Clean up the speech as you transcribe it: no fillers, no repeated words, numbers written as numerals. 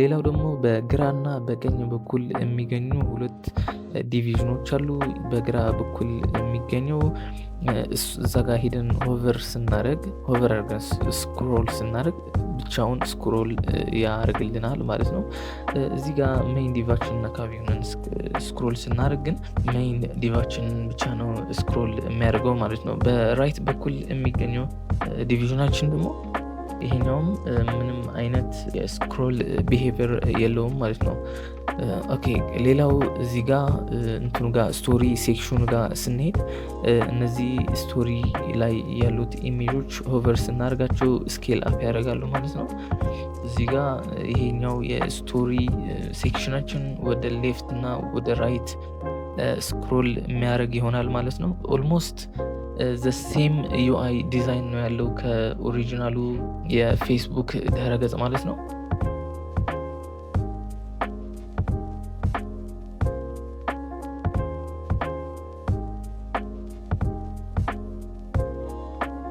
ሌላው ደግሞ በግራና በቀኝ በኩል የሚገኙ ሁለት division ኖች አሉ። በግራ በኩል የሚገኘው እዛ ጋር ሄደን hover ስናደርግ፣ hover አድርገን scroll ስናደርግ ብቻውን scroll ያደርግልናል ማለት ነው። እዚህ ጋር main div ኣችን አካባቢ ሆነን scroll ስናደርግ ግን main div ኣችን ብቻ ነው scroll የሚያደርገው ማለት ነው። በ right በኩል የሚገኘው division ኣችን ደግሞ ይሄኛውም ምንም አይነት የ scroll behavior የለውም ማለት ነው። Okay፣ ሌላው እዚህ ጋር እንትኑ ጋር story section ኑ ጋር ስንሄድ እነዚህ story ላይ ያሉት image ኦች hover ስናደርጋቸው scale up ያደርጋሉ ማለት ነው። እዚህ ጋር ይሄኛው የ story section ኣችን ወደ left እና ወደ right scroll የሚያደርግ ይሆናል ማለት ነው። Almost the same UI design ነው ያለው ከ original ኡ የፌስቡክ ድረገጽ ማለት ነው።